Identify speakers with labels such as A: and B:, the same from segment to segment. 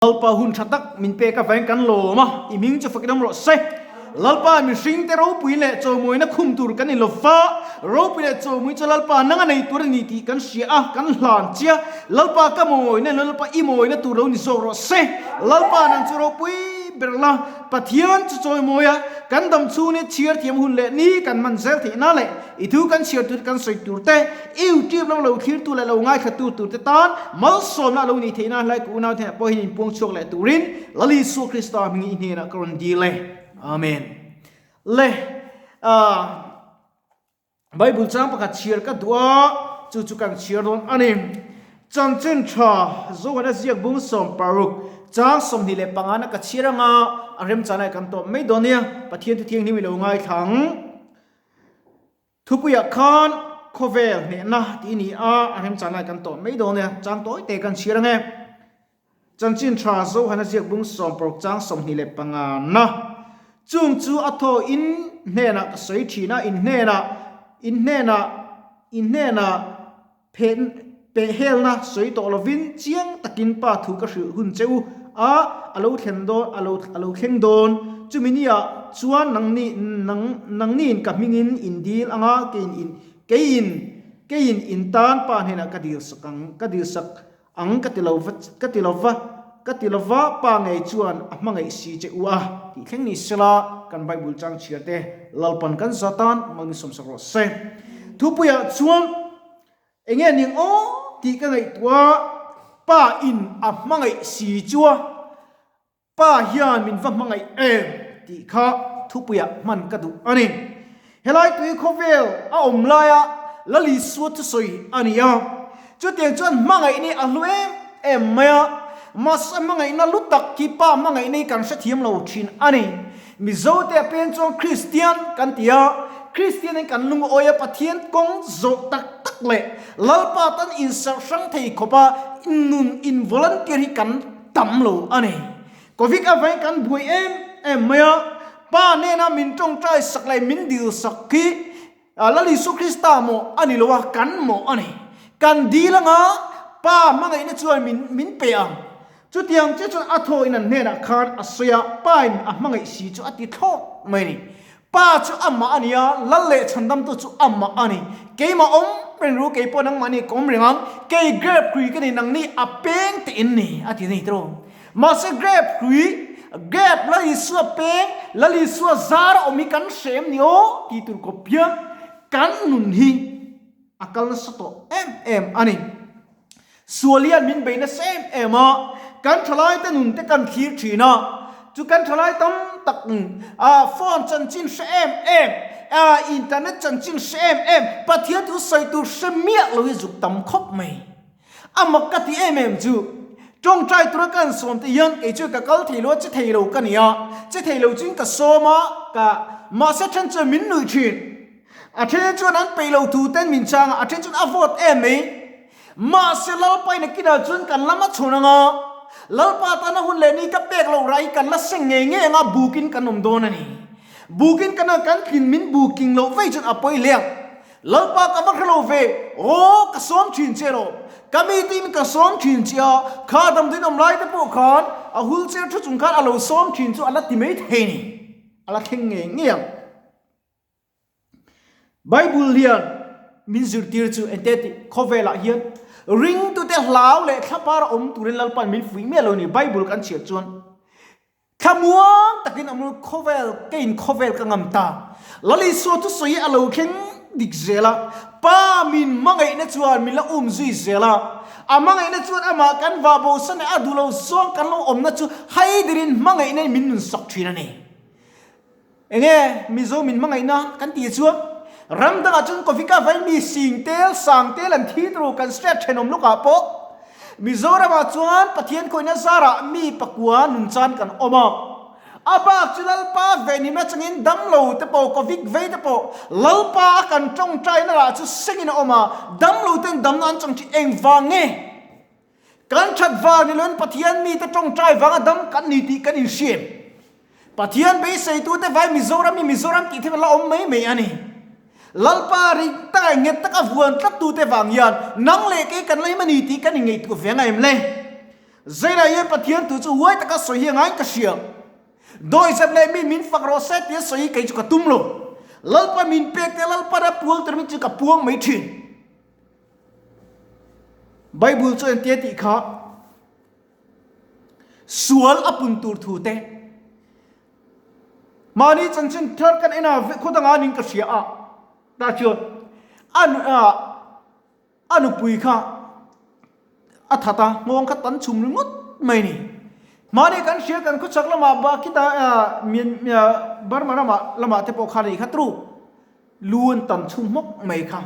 A: Lalpa hun tha tak min pek avangin kan lawm a, i hming chu fakin awm rawh se. Lalpa mihring te ropui leh chawmawina khum tur kan ni lo va, ropui leh chawmui chu Lalpa nang a nei tur a ni tih kan hria a, kan hlan chia. Lalpa ka mawina leh Lalpa i mawina tur lo ni zawk rawh se. Lalpa nang chu ropui ber la, Pathian chu chawimawi a, kan dam chhungin chhiar thiam hun leh ni kan hman zel theih na leh i thu kan chhiar tur kan sawi tur te, YouTube lam lo thlirtu leh lo ngaithlatu tur te tan malsawmna a lo nih theih nan hlai ka unau hnenah pawh hian inpuang chhuak leh turin Lal Isua Krista hmingin i hnenah ka rawn dil e. Amen. Le ah Bible chang pakhat chhiar ka duh a, chu chu kan chhiar dawn a ni. Chanchin tha Zohana ziak bung 60 chang 25 na ka chhiar anga a remchana kan tawp mai dawn nia. Pathian thu thianghlim i lo ngaithla ang. Thupuiah khan khawvel hnehna tih a ni a, a remchang lai kan tawh mai dawn e, chang tawi te kan chhiar ang e. Chanchin tha Zohana ziak bung 60 chang 25 na. Chung chu a thaw in hnenah ka sawi thin a, in hnenah, in hnenah, in hnenah phen pehhelna sawi tawh lovin chiang takin Pa thu ka hrilh hun che u a, a lo thlen dawn, a lo a lo thleng dawn. Chumi nia chuan nangni nang nangniin ka hmingin in dil anga keiin in keiin keiin in tan Pa hnenah ka dil sak ang ka dil sak ang ka ti lo va ka ti lo va ka ti lo va Pa ngei chuan a hmangaih si che u a tih thleng ni sela kan Bible chang chhiar te Lalpan kan za tan malmi sawmsak rawh se. Thupuiah chuan Enge ning aw tih ka ngaihtuah pa in a hmangaih si chua pa hian min va hmangaih em tih kha thupuiah hman ka duh a ni. Helai tui khawvel a awm laia Lal Isua thusawi a ni a, chutiang chuan hmangaih ni a hlu em em mai a, mahse hmangaihna lu tak khi pa hmangaihna hi kan hrethiam lo thin a ni. Mizo te a peng chuan Kristian kan ti a, Kristian in kan lungawi a Pathian kawng zawh tak tak leh Lalpa tan insarh hrang thei khawp a nun in volunteer hi kan tam lo a ni. Covid avangin kan buai em em mai a, Pa nena min tawngtai sak leh min dil sak hi Lal Isu Krista maw a ni lo a, kan maw a ni. Kan dil anga Pa hmangaihna chuan min min pe ang. Chutiang che chuan a thaw in an hnenah khan a sawi a, Pa in a hmangaih si chu a ti thlawk mai a ni. Pa chu amah a ni a, Lal leh Chhandamtu chu amah a ni. Keimah awm reng ru, kei pawh nangmah ni ka awm reng ang, kei grape hrui ka ni, nangni a peng teh in ni, a ti nei tawh. Mahse grape hrui, grape Lal Isua peng, Lal Isua zar a awm hi kan hre em ni aw ti tur kawp hian kan nun hi a kal nasa tawh em em a ni. Sual hian min bei nasa em em a, kan thalai te nun te kan thlir thin a, chu kan thalai tam tak a phone chanchin hre em em, a internet chanchin hre em em, Pathian thu sawi tur hre miah lo hi zuk tam khawp mai. A mak ka ti em em chu, tawngtai tura ka han sawm te hian kei chu ka kal thei lo a, che thei lo ka ni a, che thei lo chuin ka sawm a, ka mahse then chuan min nuih thin. A then chuan an peih lo thu ten min chang a, a then chuan a vote em mai. Mahse Lalpa in a kinah chuan kan lama chhawn anga, Lalpa tana hun leh ni ka pek loh rah hi kan la seng ngei ngei anga bukin kan awm dawn a ni. Bukin kan kan tlin min buking loh vei chuan a pawi hle ang. Lalpa ka va hre lo ve, aw ka sawm thin che rawh, ka meeting ka sawm thin che a, kha damdawiin awm lai te pawh khan a wheelchair thu chung khan a lo sawm thin chu a la ti mai thei ni, a la thleng ngei ngei ang. Bible hian min zirtir chu engte tih khawvelah hian ringtute hlau leh thlapar awm turin Lalpan min fuih miah lo ni Bible kan chhiar chuan thlamuang takin awm ru khawvel keiin khawvel ka ngam ta Lal Isua thusawi hi a lo thleng dik zel a Pa min hmangaihna chuan min la um zui zel a a hmangaihna chuan amah kan vah bosan leh a duh lo zawng kan lo awmna chu haiderin hmangaihna in min nun sak thin a ni. Enge Mizo min hmangaihna kan tih chuan ram dangah chuan Kawvika vai mi sing tel sang tel an thi tur kan state thenawm lukah pawh Mizoramah chuan Pathian khawihna zarah mi pakua nun chan kan awm a. A bak chu Lalpa venhimna changin damlo te pawh Kovik vei te pawh Lalpa a kan tawngtaina lah chu sengin a awm a, damlo ten damna an chang thin engvang nge? Kan that vang ni loin Pathian mite tawngtai vanga dam kan ni tih kan inhriam. Pathian beiseitute vai Mizoram hi Mizoram tih thil la awm mai mai a ni. Lalpa ring taka nghet taka vuan tlattute vang hian nang leh kei kan la him a ni tih kan inngaihtuah ve ang em le? Zainah hian Pathian thu chu huai taka sawi hi a ngaiin ka hria. Dawihzep leh mi min fak rawh se tia sawi hi kei chu ka tum lo. Lalpa min pek te Lalpa ram pual tur min chu ka puang mai thin. Bible chu entia tih kha sual a pun tur thu te mahni chanchin thar kan en a khaw dangah ning ka hria a tah chuan a A nupui kha a that a, nghawng kha tan chhum ringawt mai ni. Mahni kan hria kan khawchhak lamah ba khita Burma ramah lamah te pawh khan a nih kha tru lu an tan chhum hmawk mai kha.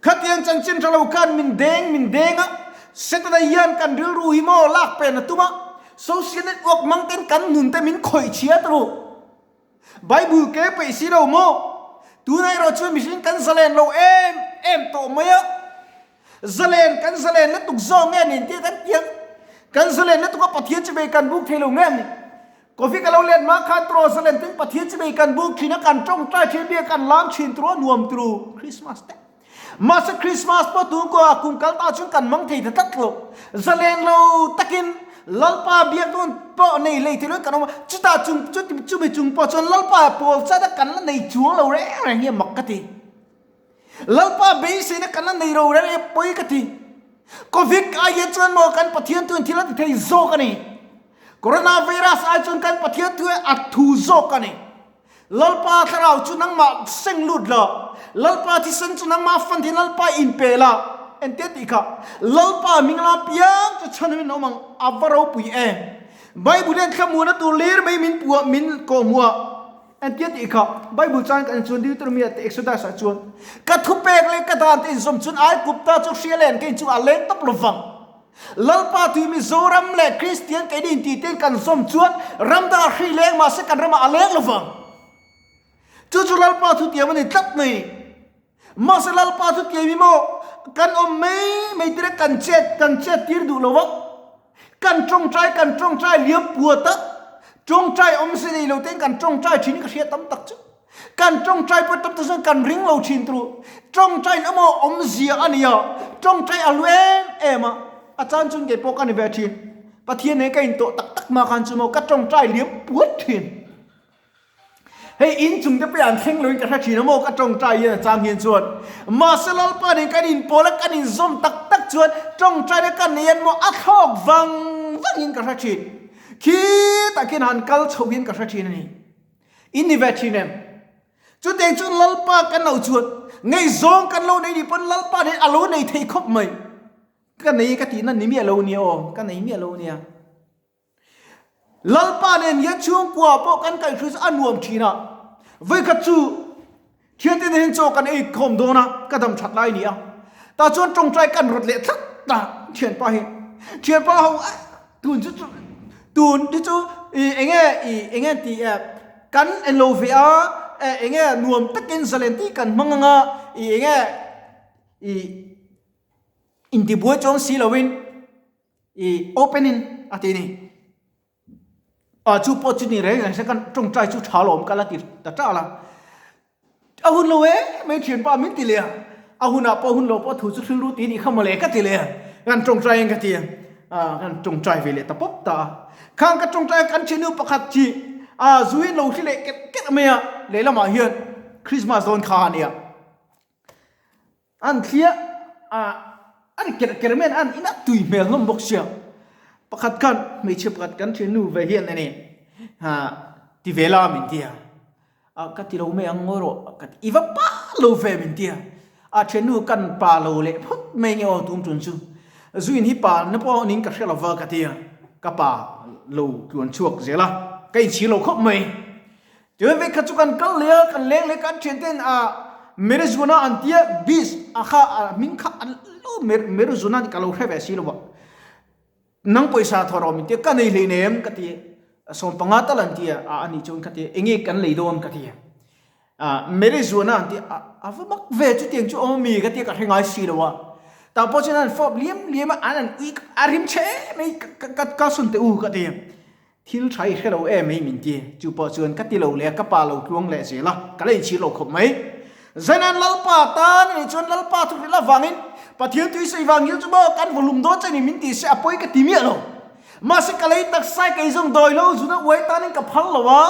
A: Khatiang chanchin tha lo khan min deng min deng a, Setana hian kan rilru hi maw lak pen a tum a, social network hmang ten kan nun te min khawih chhia tru. Bible ke peih si lo maw? Tunah erawh chuan mihring kan zalen lo em em tawh mai a. Zalen kan zalen lutuk zawk nge ni tih kan tiang. Kan zalen lutuk a Pathian chibei kan buk thei lo nge ni? Coffee ka lo let mah khan turaw zalen tin Pathian chibei kan buk thin a kan tawngtai thin bia kan lam thin turaw nuam turu Christmas te. Mahse Christmas pawh tun ko a kum kal ta chuan kan mang thei ta tlat lo. Zalen lo takin Lalpa biak dawn pawh nei lei thei loin kan awm a, chutah chung chuti chumi chung pawh chuan Lalpa pawl chat a kan la nei chuang lo reng reng hi a mak ka ti. Lalpa beiseina kan la nei lo reng reng hi a pawi ka ti. Covid ai hian chuan maw kan Pathian tuin thil a ti thei zawk a ni. Coronavirus ai chuan kan Pathian thu a thu zawk a ni. Lalpa thlarau chu nangmah seng lut la, Lalpa thisen chu nangmah fan thin Lalpa inpe la, engtia tih kha Lalpa hming la piang chu chhan min awm ang a va ropui em. Bible hian thlamuana tur lir mai min puah min kawhhmuh a, engtia tih kha Bible chuan kan chuan Deuteronomy ah te Exodus ah chuan ka thupek leh ka dan te inzawm chuan Aigupta chu hria len kei chu a leng tawp lovang. Lalpa tui Mizoram leh Kristian keini intih ten kan zawm chuan ram dangah hri leng mahse kan ramah a leng lovang. Chu chu Lalpa thutiam a ni tlat mai. Mahse Lalpa thutiam hi maw kan awm mai mai tir a kan chet kan chet tir duh lo va. Kan tawngtai kan tawngtai liam puat a, tawngtai awmze nei lo ten kan tawngtai thin hi ka hria tam tak chu. Kan tawngtai pawh tam tak chuan kan ring lo thin turu. Tawngtain emaw awmzia a nia, tawngtai a lu em em a, a chan chuan kei pawh ka ni ve thin. Pathian nen ka intawh tak tak hma khan chu maw ka tawngtai liam puat thin. Hei inchung te pawh an thleng loin ka hre thin a maw ka tawngtai hian a chang hian chuan. Mahse Lalpa nen kan inpawl a kan inzawm tak tak chuan tawngtai na ka nei an maw a thlawk vang vangin ka hre thin. Khitah khian han kal chho hian ka hre thin a ni. In ni ve thin em? Chutiang chuan Lalpa kan lo chuan ngaihzawng kan lo nei nih pawn Lalpa nen a lo nei thei khawp mai. Ka nei ka tihna ni miah lo nia aw, ka nei miah lo nia. Lalpa nen hian chhungkua pawh kan kaihhruai chu a nuam thin a. Vawikhat chu thiante nen hian chaw kan ei khawm dawn a, ka dam that lai ni a. Tah chuan tawngtai kan rawt leh tlat ta thianpa hi. Thianpa ho Tun chu chu tun te chu i enge i enge ti e kan en lo ve a e enge nuam takin zalen tih kan hmang anga i enge i intibuai chuang si loin i open in a ti ni a chu pawh chu ni reng reng se kan tawngtai chu tha lawm ka la ti ta ta la. A hun lo e mai thianpa min ti leh a, a hunah pawh hun lo pawh thu chu thil ru ti nih kha mawle ka ti leh a, kan tawngtai in ka ti a, kan tawngtai ve leh ta pawp ta a. Khang ka tawngtai a kan thiannu pakhat chi a zu hi lo hri leh kerh kerh mai a, lehlamah hian Christmas dawn kha a nia. An thliah a, an kerh kerh mai an in a tui hmel hlawm bawk sia. Pakhat khan hmeichhe pakhat kan thiannu ve hian a ni ti ve la min ti a, a ka ti lo mai ang ngawi rawh ka ti, i va pa lo ve min ti a, a thiannu kan pa lo leh phawt mai nge aw tum tun chu, zuin hi pa na pawh ning ka hre lo va ka ti a, ka pa lo tluan chhuak zel a, ka inchhir lo khawp mai. Tichuan vek kha chu kan kal leh a, kan leng leh kan thianten a Merizuna an tia beach a kha a hming kha an lo Merizuna ka lo hre ve si lo a. Nang pawisa thaw rawh min tia ka nei hlei nei em ka ti 15 tal an tia a ani chuan ka ti enge kan lei dawn ka ti a Merizuna an tia a va mak ve chutiang chu awm ami ka tia ka hre ngai si lo a. Tah pawh chuan an fawp liam liam a an an ui a rim chhe mai ka kalsawn teh u ka ti. Thil tha i hre lo em ei min ti. Chu pawh chuan ka ti lo leh a, ka pa lo tluang leh zel a, ka la inchhir lo khawp mai. Zainan Lalpa tan a nih chuan Lalpa thu hrilh avangin Pathian tui sawi vang hil chu maw kan vawhlum dawn che ni min ti se a pawi ka ti miah lo. Mahse ka lei taksa kei zawng dawi lo zuna uai tanin ka phal lo a,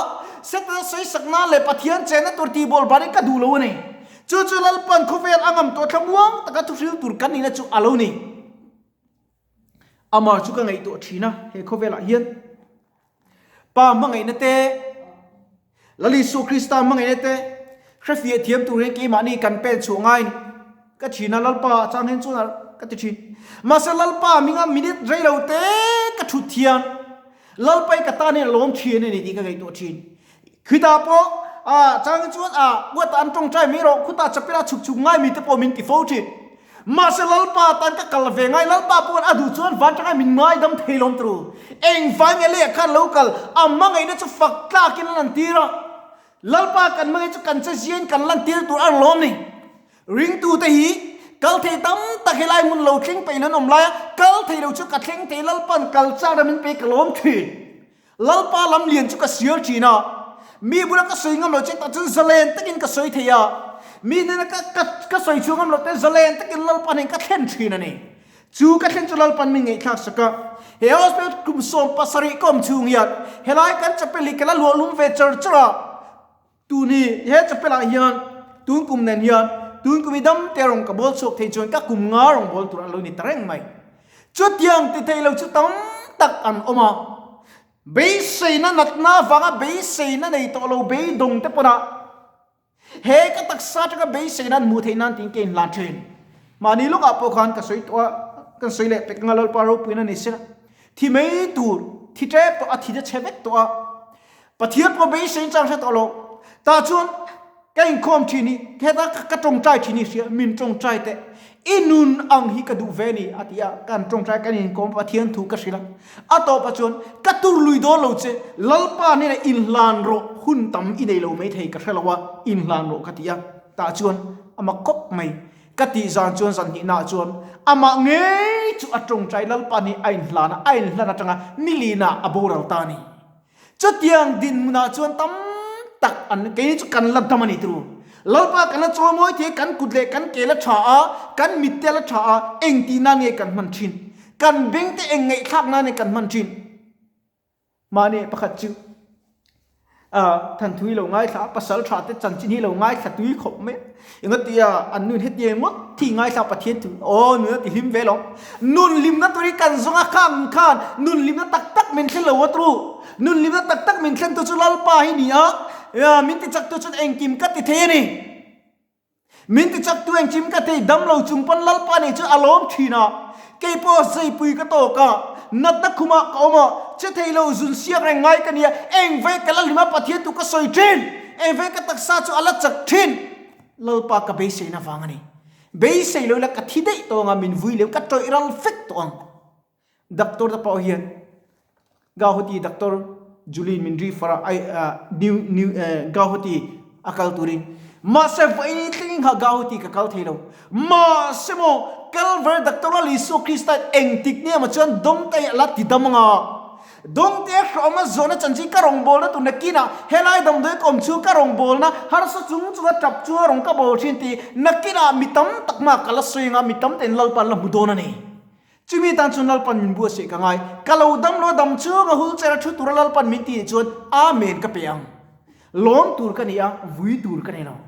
A: Setana sawisak nan leh Pathian chenna tur tihbawl banin ka duh lo a ni. Chu chu Lalpan khawvel a ngam tawh thlamuang taka thuhril tur kan nihna chu a lo ni. Amah chu ka ngaihtuah thin a, he khawvelah hian Pa hmangaihna te, Lal Isua Krista hmangaihna te hrefiah thiam tur hian keimahni kan pen chhuah ngai a ni. Ka thin a, Lalpa chang hian chuan ka ti thin. Mahse Lalpa minga minute rei lo te ka thut thiam. Lalpa i ka tan hian a lawm thin a ni tih ka ngaihtuah thin. Khitah pawh a chang chuan a uatah an tawngtai mai rawh, khutah chapela chhuk chhuk ngai mite pawh min ti fo thin. Mahse Lalpa tan ka kal ve ngai, Lalpa pawh a duh chuan van tanga min ngaidam thei lawm turu. Engvai nge leh khan lo kal, a hmangaihna chu fak tlakin a lantir a. Lalpa kan hmangaih chu kan che ziain kan lantir tur a rawn lawm ni. Ringtute hi kal thei tam tak helai hmun lo thleng peih lo an awm lai a, kal thei lo chu ka thleng thei Lalpa'n kal chak ram min pe ka lawm thin. Lalpa lam lian chu ka sial thin a, mi bula ka sawi ngam lo che tah chuan zalen takin ka sawi thei a, mi hnena ka ka ka sawi chhuah ngam loh te zalen takin Lalpa hnen ka thlen thin a ni. Chu ka thlen chu Lalpa'n min ngaihthlak sak a, he hospital kum 70 ka awm chhung hian helai kan chapel hi ka la luah lum ve char char a, Tun hi he chapel ah hian tun kum nen hian tun kum i dam te rawng ka bawl chhuak thei chuan ka kum nga rawng bawl tur an lo ni ta reng mai. Chutiang ti thei lo chu tam tak an awm a, beiseina natna avanga beiseina nei tawh lo beidawng te pawn ah he ka taksa atanga beiseina an hmuh theih nan tiin ka inhlan thin. Mahni lawkah pawh khan ka sawi tawh a, kan sawi leh pek anga Lalpa ropuina ni sela thi mai tur thi tep tawh a thi te chhe vek tawh a, Pathian pawh beisei chang hre tawh lo. Tah chuan ka inkhawm thin hi, heta ka tawngtai thin hi hria, min tawngtai teh. I nun ang hi ka duh ve ni a ti a, kan tawngtai kan inkawm Pathian thu ka hrilh a. A tawpah chuan ka tur lui dawn lo che, Lalpa hnenah inhlan rawh, hun tam i nei lo maithei ka hre lo a, inhlan rawh ka ti a. Tah chuan a mak khawp mai. Ka tih zan chuan zan hnihnaah chuan amah ngei chu a tawngtai Lalpa nih a inhlan a, a inhlan atanga nilina a boral ta a ni. Chutiang dinhmunah chuan tam tak an keini chu kan la dam a ni turu. Lalpa kan la chawimawi thei kan kut leh kan ke la tha a, kan mitte la tha a, eng tih nan nge kan hman thin? Kan beng te eng ngaihthlak nan nge kan hman thin? Mahni pakhat chu Thanthu hi lo ngaithla a, pasal tha te chanchin hi lo ngaithla tui khawp mai a. Engatia an nun hetiang ngawt thi ngaithla Pathian thu aw nun a ti hlim ve lo. Nun hlimna tur hi kan zawng a khang khan nun hlimna tak tak min thlen lo a tru. Nun hlimna tak tak min thlen tu chu Lalpa hi ni a, min ti chak tu chuan engkim ka ti thei a ni. Min ti chak tu engkim ka thei dam lo chung pawn Lalpa nih chu a lawm thin a, kei pawh zeipui ka tawk a, natna khumah ka awm a, che thei lo zun siak reng ngai ka nia, engvei ka la hlim a Pathian tu ka sawi thin, engvei ka taksa chu a la chak thin, Lalpa ka beiseina vang a ni. Beisei lo ila ka thi daih tawh ang a, min vui lem ka tawih ral fek tawh ang. Doctor te pawh hian Gauhati Doctor Julie min refer a ai new new Gauhati a kal turin mahse vawi thleng kha Gauhati ka kal thei lo mahse maw Calvary Doctor Lal Isua Krista engtik nia maw chuan dawngte a la ti dam anga dawngte a hrawm a zawhna chanchin ka rawngbawlna tur nakinah helai damdawi ka awm chhung ka rawngbawlna harsa chung chunga tap chunga rawn ka bawl thin tih nakinah mi tam tak mah ka la sawi anga mi tam ten Lalpa an la hmu dawn a ni. Chumi tan chuan Lalpan min buatsaih ka ngai. Ka lo dam lo dam chung a hul cher a thu tura Lalpan min ti nih chuan Amen ka pe ang. Lawm tur ka ni a, vui tur ka ni lo.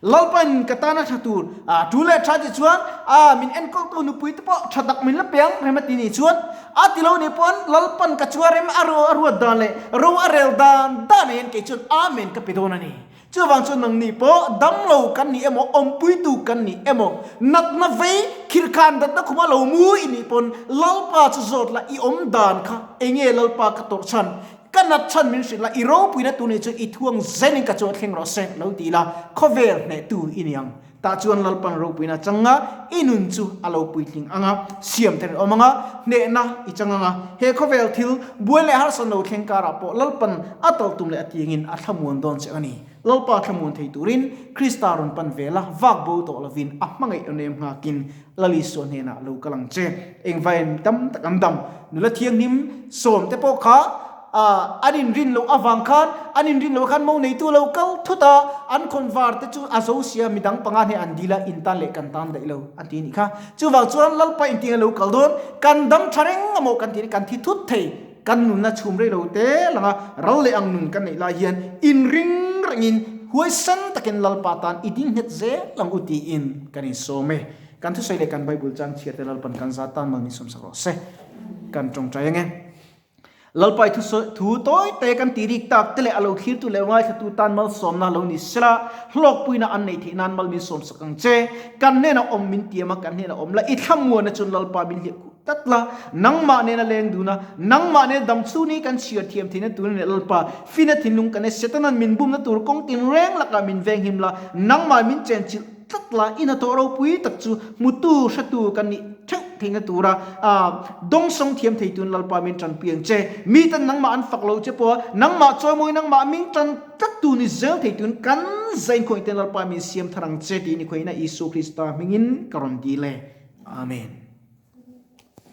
A: Lalpan ka tana tha tur, a tu leh tha ti chuan a min enkawltu nupui te pawh tha tak min la pe ang rem a ti nih chuan a ti lo nih pawn Lalpan ka chunga rem a ro a ruat dan leh ro a rel dan dan ah hian kei chuan Amen ka pe dawn a ni. Chuvang chuan nangni pawh damlo kan nih emaw, awmpuitu kan nih emaw, natna vei, khirkhan datna khuma lo mu i nih pawn Lalpa chu zawt la, i awm dan kha enge Lalpa ka tawrh chhan, ka nat chhan min hrilh la, i ropuina tu nih chu i thuang zenin ka chuan thleng rawh se lo ti la, khawvel hnehtu i ni ang. Tah chuan Lalpan ropuina a chang a, i nun chu a lo puitling ang a, siam therin awm ang a, hnehna i chang ang a. He khawvel thil, buai leh harsa no thleng karah pawh Lalpan a tawlh tum leh a tiangin a thlamuan dawn che a ni. Lalpa thlamuan thei turin Krista rawn pan ve la, vak bo tawh lovin a hmangaih aw nem nghakin Lal Isua hnenah lo kal ang che. Engvain mi tam tak an dam, nula thianghlim sawmte pawh kha An inrin loh avang khan, an inrin loh khan mo neitu lo kal thut a, an khawnvar te chu a zo sia midang panga hne an dil a, in tan leh kan tan daih lo a ti a nih kha. Chuvang chuan Lalpa inting a lo kal dawn, kan dam tha reng amaw kan ti a ni, kan thi thut thei. Kan nunna chhum rei lo te langa ral leh ang nun kan neih lai hian inring rengin huaisan takin Lalpa tan i ding nghet zel ang u tiin kan insawm e. Kan thusawi leh kan Bible chang chhiar te Lalpan kan za tan mal min sawmsak rawh se. Kan tawngtai ange. Lalpa i thu tawi te kan ti rik tak te leh a lo thlirtu leh ngaithlatu tan malsawmna lo ni sela, hlawkpuina an neih theih nan mal min sawmsak ang che. Kan hnenah awm min tiam a, kan hnenah awm la, i thlamuana chuan Lalpa min hliah khuh tlat la. Nangmah nena leng dun a, nangmah nena dam chhung hi kan chhiar thiam theihna tur a ni Lalpa. Fina thinlung kan e, Setanan min bumna tur kawng tinreng lakah min venghim la, nangmah min chenchilh tlat la, i hnathawh ropui tak chu hmutu hretu kan nih theuh theihna tura dawngsawng thiam thei tun Lalpa min tanpui ang che. Miten nangmah an fak lo che pawha nangmah chawimawi nangmah min tan tlat tu ni zel thei tun kan zain khawngaih ten Lalpa min siam thar ang che tiin i khawngaihna Isua Krista hmingin ka rawn dil e. Amen.